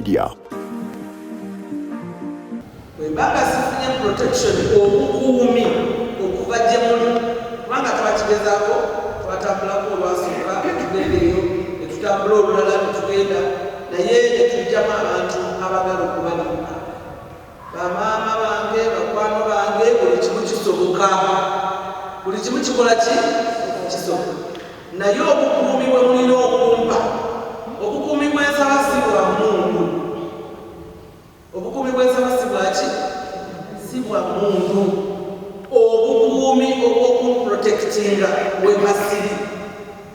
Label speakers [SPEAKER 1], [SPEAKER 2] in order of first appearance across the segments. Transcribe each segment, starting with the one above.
[SPEAKER 1] Media.
[SPEAKER 2] Bwembanga sifunye protection, obukuumi okuva gye muli, kubanga twakigezaako, twatambulako olwasooka netugenda eyo, netutambula olulala netugenda, naye netujjamu abantu abagala okubalimba. Bamaama bange, bakwano bange, buli kimu kisoboka, buli kimu kikola ki kisoboka, naye obukuumi bwe mulina okumpa, obukuumi bwensaba si bwa mundu. Obukuumi bwensaba si bwaki? Si bwa mundu. Obukuumi obwokumprotectinga webasiri,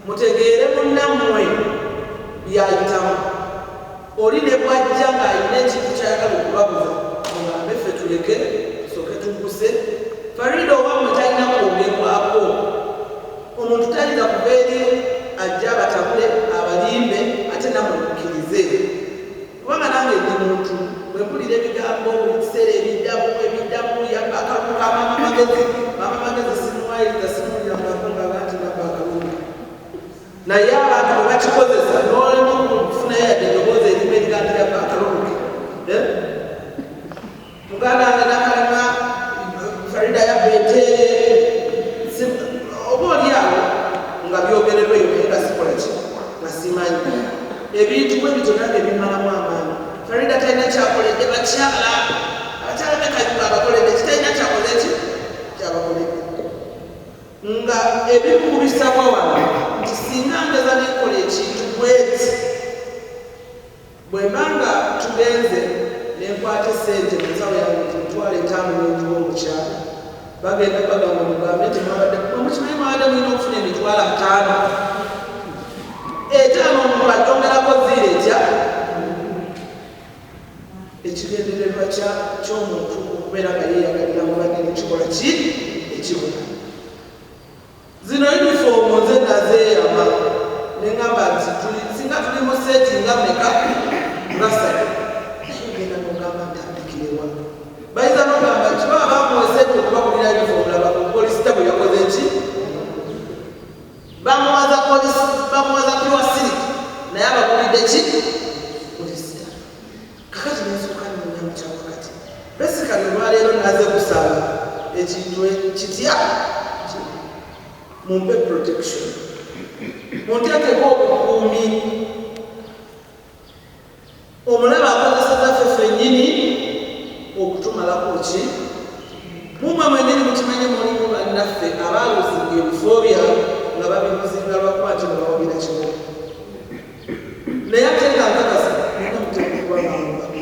[SPEAKER 2] mutegeere munnammwe byayitamu. Oli ne bwajja ng'alina ekintu kyayagala okubabuza, mugambe ffe tuleke tusooke tugguse. Farida owammwe talina kwogerwako. Omuntu tayinza kuva eri ajja abatabule, abalimbe, ate nammwe mukkirize, kubanga nange ndi muntu. Bwe mpulira ebigambo buli kiseera ebiddamu ebiddamu, yabba akalulu ka Maama Magezi, Maama Magezi simuwayiriza, simuwulira mugako ngaba nti nabba akalulu, naye abantu bwe bakikozesa n'olema okufunayo yadde eddoboozi erimu eriga nti yabba akalulu ke. Eh? Muganda wange Nakalema, Farida yabba ente, oba oli awo nga byogererwa eyo, naye nga sikola ki, nga simanyi. Ebintu bwe bityo nange bimalamu amaanyi. Farida talina kyakoledde bakyala, abakyala bekayunga abakoledde kitalina kyakoze ki kyabakoledde, nga ebimu kubisabwa wano nti singa ngeza nenkola ekintu bweti, bwe mba nga tugenze nenkwata esente mu nsawo yange nti 50,000 nenjiwa omukyala, bagenda bagamba, mugambe nti mwabadde mukimanyi, mwabadde mulina okufuna 50,000. 5 omuntu agyongerako ziira etya? Ekigendererwa ky'omuntu okubeera nga yeeyagalira mu banne nekikola ki ekibula. Zino yunifoomu nze nazeeyama neŋŋamba nti singa tuli mu set nga meka, nga ssatu, naye ogenda n'ogamba ntandikirewa? Bayinza n'ogamba nti baba bamuwa sente okubagulira yunifoomu. Laba polisita bwe yakoze ki, bamuwaza polisi, bamuwaza pure silk, naye abagulidde ki? Polisita. Kakati nensooka nnoonya mu kyawakati. Basically, olwaleero naze kusaba ekintu kitya? Mumpe protection, munteekeko obukuumi. Omulaba akozeseza ffe ffennyini okutumalako ki? Mumwe mwennyini mukimanye, mulimu bannaffe abaaluzinga ebifo byabwe nga babiruzinga lwakuba nti nebawagira kimu, naye ate nga nkakasa nina muteeka okuba nga mubaka,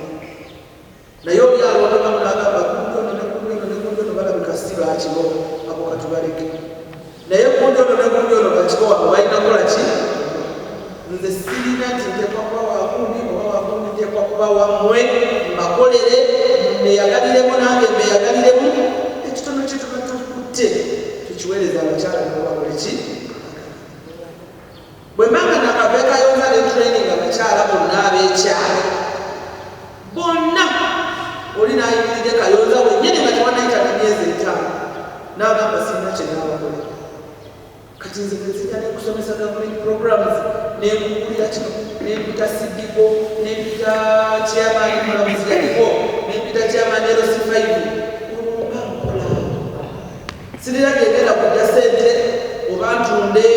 [SPEAKER 2] naye oli alondobamu n'agamba gundi ono ne gundi ono ne gundi ono balabika si bakibo, abo katubaleke, naye gundi ono ne gundi ono bakibo, wabo balina kukola ki? Nze sirina nti nteekwa kuba wagundi oba wagundi, nteekwa kuba wammwe, mbakolere, mbeyagaliremu, nange mbeyagaliremu. Ekitono kye tuba tukutte tukiweereza abakyala nabo bakole ki? Bwe mbanga nakava ekayonza ne training abakyala bonna ab'ekyalo bonna, oli n'ayimirire Kayonza wennyini nga tewanayita na myezi 5 n'agamba sirina kye naabakolera. Kati nze bwenzija nekusomesa government programs, nenkugulira kino, nempita CDO, nempita chairman mulamuzi yaliko, nempita chairman LC5, olwomba nkola sirina gyegenda kujja sente, oba ntunde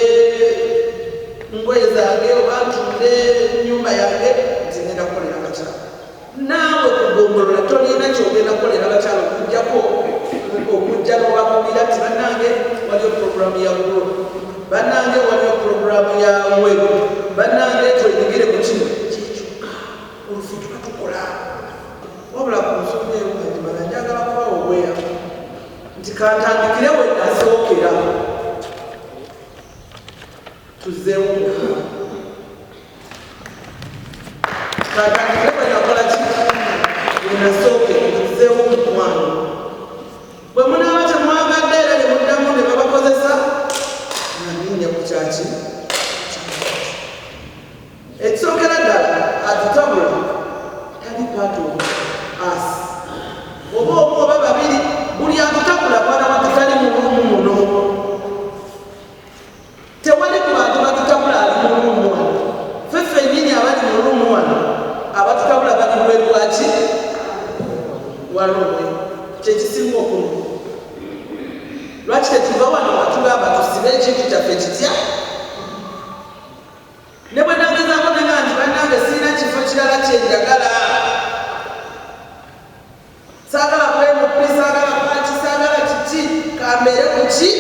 [SPEAKER 2] ngoye zange oba ntunde nyumba yange nti ngenda kukolera bakyala. Naawe kugombolola tolina kyogenda kukolera bakyala okujjako okujja nobakubira nti bannange waliyo programu ya GROW, bannange waliyo programu ya weru, bannange twenyigire ku kino kyekyokka, olufu tuba tukola. Wabula ku nsonga eyo nga ngimala, njagala kubawa obweyamu nti kantandikire we nasookera, tuzzeewo mukwano. Katandikire bwe nakola ki, bwe nasookera, tuzzeewo mukwano. Bwe munaaba temwagadde era ne muddamu ne babakozesa, nga nninnya ku kyaki. Ekisookera ddala, atutabula tali part of us, oba omu oba babiri. Buli atutabula, mwana wattu, tali mu room muno. Tewali ku bantu batutabula ali. room kyekisinga okuluma. Lwaki tetuva wano nga tugamba tusibe ekintu kyaffe kitya? Ne bwe nagezaako nenga nti bannange, sirina kifo kirala kyenjagala, saagala kwemupi, saagala kwaki, saagala kiki, kambeere ku ki,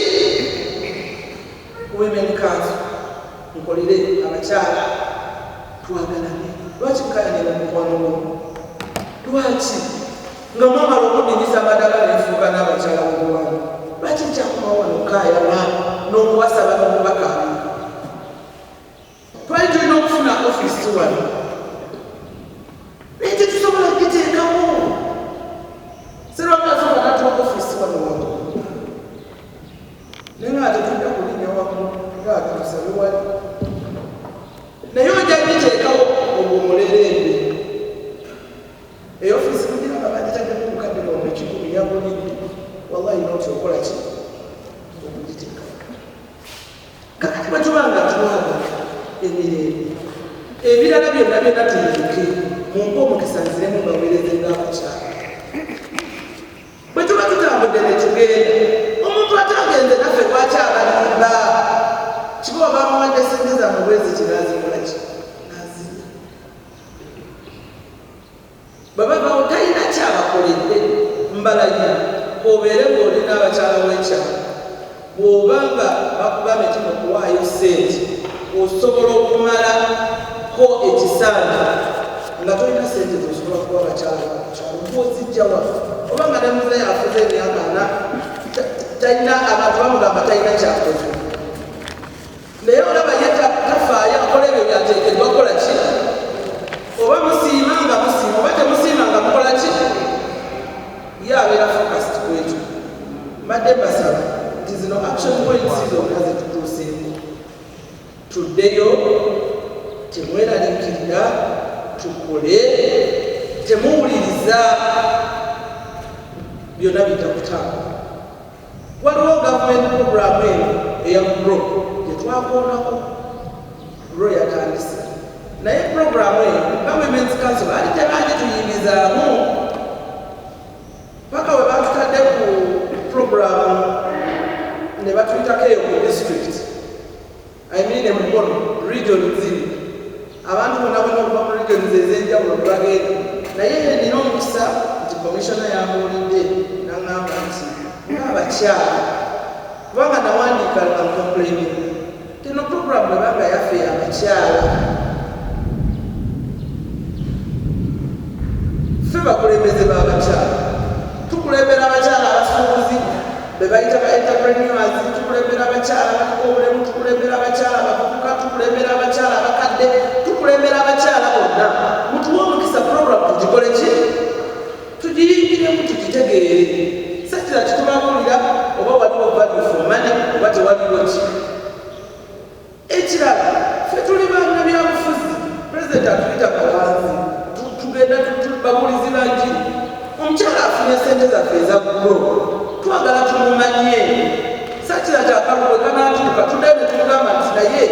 [SPEAKER 2] women council, nkolere abakyala, twagalane. Lwaki mukayanira mukwano gwo? Lwaki nga mwamala okudingisa amadala nefuuka n'abakyala bobuwanga? Lwaki nkyakomawo wano okukayana n'okubasaba n'okubakaabira? Twali tulina okufuna ofiisi wano, naye tetusobola kugiteekawo. Serwakasooka natuwa ofiisi wano waggulu, naye nga tetujja kulinnya waggulu, nga tusabe wali, naye ojja giteekawo ogwo omulerembe. Eyo ofiisi kugira nga bagitaddeko obukadde bwamwe 100 yabulinnya, wallahi, noti okola ki okugiteekawo. Kakati bwe tuba nga twagala emirembe, ebirala byonna byonna tubireke. Mumpe omukisa nziremu mbaweereze ng'abakyala. Bwe tuba tutambudde ne tugenda, omuntu atagenze naffe lwaki abalimba? Kiba bamuwadde sente zammwe bwezi kinazikola ki? Nazirya. Bwe babawo talina kyabakoledde. Mbalayira, obeere ng'olina abakyala w'ekyalo, bw'oba nga bakuba emitima okuwaayo sente, osobola okumalako ekisanja nga tolina sente zosobola kuwa abakyala bakukyalo. Gwozijjawa oba nga ne muzeeyi afuze emyaka 40 talina? Abantu bamugamba talina kyakoze, naye olaba ye tafaayo, akola ebyo byateekeddwa kukola ki. Oba musiima nga musiima, oba temusiima nga mukola ki, ye abeera focused ku ekyo. Mbadde mbasaba nti zino action points zonna zetutuuseeko, tuddeyo, temweraliikirira, tukole, temuwuliriza, byonna bijja kutambula. Waliwo gavumenti program eno eya GROW gyetwakoonako. GROW yatandise, naye program eyo nga women's council baali tebangi tuyingizaamu paka we batutadde ku program ne batuyitako eyo ku district, I mean e Mukono region ziri, abantu bonna bonna okuva mu regions ez'enjawulo ne bagenda. Naye nina omukisa nti commissioner yambuulidde naŋŋamba nti ng'abakyala, kubanga nawandiika nga complaining tino program bwebanga yaffe abakyala, ffe bakulembeze b'abakyala, tukulembera abakyala abasuubuzi be bayita ba entrepreneurs, tukulembera abakyala abaliko obulemu, tukulembera abakyala abavubuka, tukulembera abakyala abakadde, tukulembera abakyala bonna. Mutuwe omukisa program tugikole ki, tugiyingiremu, tugitegeere, sakira kitubabuulira oba waliwo value for money oba tewaliwo ki. Ekirala, ffe tuli bannabyabufuzi, pulezidenti atuyita bawanzi, tugenda babulizi banjiri. Omukyala afunye sente zaffe eza GROW, twagala tumumanye, sakira ti akalulu bwe kanaatuuka tuddayo ne tumugamba nti naye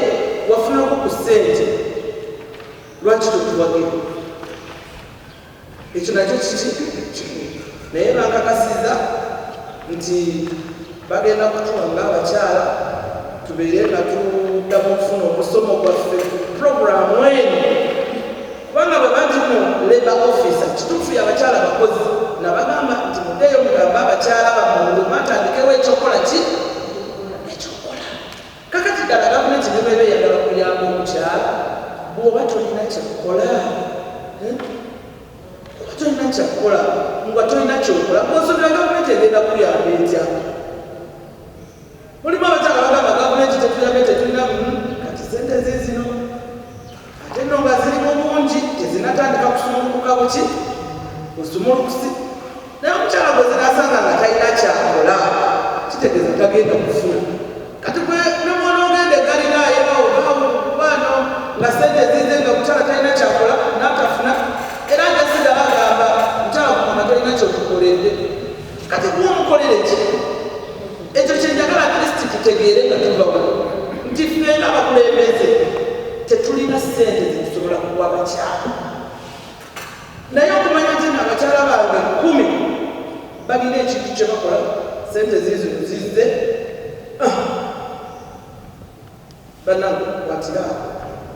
[SPEAKER 2] wafunako ku ssente, lwaki totuwagira? Ekyo nakyo kiki kikulu. Naye bankakasiza nti bagenda kutuwa ng'abakyala tubeere nga tuddamu okufuna omusomo gwaffe program eno, kubanga bwe banti mu labor officer kituufu abakyala bakozi, nabagamba nti muddeeyo mugambe abakyala bammwe mwatandikewo ekyokukola ki, ekyokukola. Kakati ddala gavumenti ne bweba eyagala okuyamba omukyala, bw'oba tolina kyakukola, eh? Oba tolina kyakukola, nga tolina kyokola, bwosomera gavumenti egenda kuyamba etya? Mulimu abakyala bagamba gavumenti tetuyambe, tetulina. Kati sente zizino ate nno nga ziri mu bungi, tezinatandika kusumulukuka buki busumulukusi, naye omukyala gwe zinasanga nga talina kyakola, kitegeeza tagenda kufuna. Kati gwe nemwonaogenda egalinayebaano nga sente zize, nga omukyala talina kyakola natafuna, era njasigala agamba mukyala kumama tolina kyotukoledde. Kati gwomukolere ki? Ekyo kyenjagala at least tutegeere nga tuva wano nti ffe nga abakulembeze tetulina sente zetusobola kuwa bakyala, naye okumanya nti abakyala bange 10 Balina ekintu kye bakola, sente ziizino zizze. Ah! Bannange, kwatiraako.